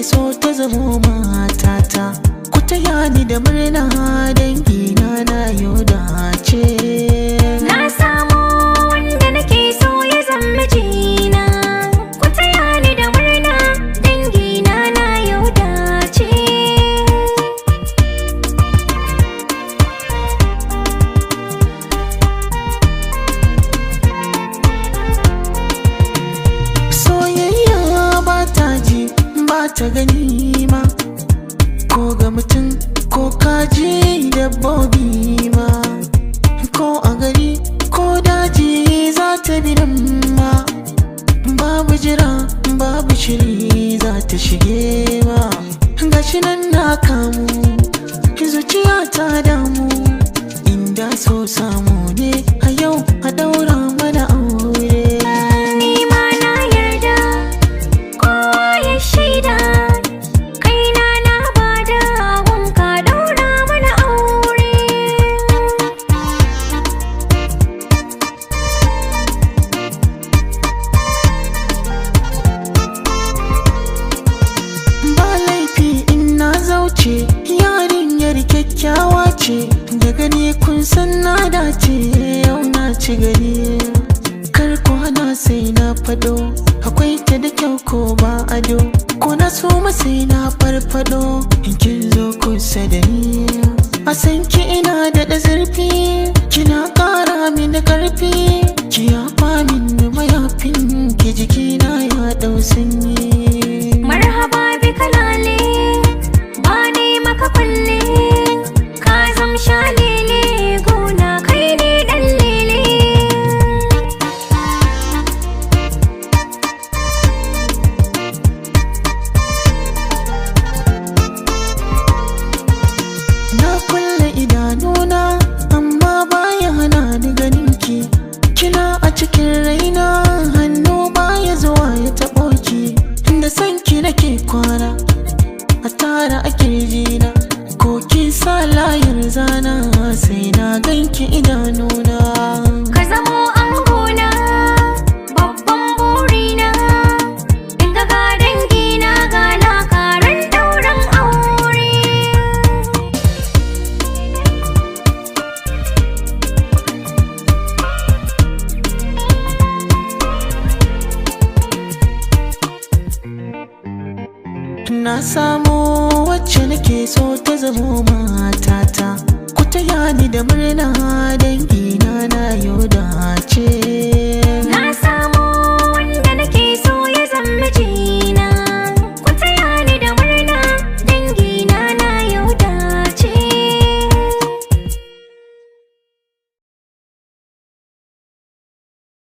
so ta zamo matata. Ku taya ni da murna, dangina, na yau dace. Na samu wanda nake so ya zama mijina. Ku taya ni da murna, dangina, na yau dace. Soyayya ba ta ji ba ta gani ma, ko ga mutum ko kaji dabbobi ma, ko a gari ko daji za ta bi nan ma, babu jira babu shiri za ta shige ma. Gashi nan na kamu, zuciya ta damu, inda so samu ne a yau a daura mana aure. Ni ma na yarda, kowa ya shaida, kaina na bada gunka, daura mana aure. Ba laifi in na zauce, yarinyar kyakkyawa ce, da gani kun san na dace, yau na ci gari. Kar ku hana sai na fado, akwai ta da kyau ko ba ado, ko na suma sai na farfado in kin zo kusa da ni. A san ki ina da zurfi, kina kara mini karfi, ki yafa min mayafin ki, jikina ya dau sanyi. Marhaba bi kalale, ba ni maka kulle, ka zam shalele, gona kai ne dan lele. Na kulle idanuna amma baya hana ni ganinki. Kina a cikin raina, hannu baya zuwa ya taɓo ki. Da sanki nake kwana, a tara a kirjina, ko kin sa layar zana sai na ganki idanuna.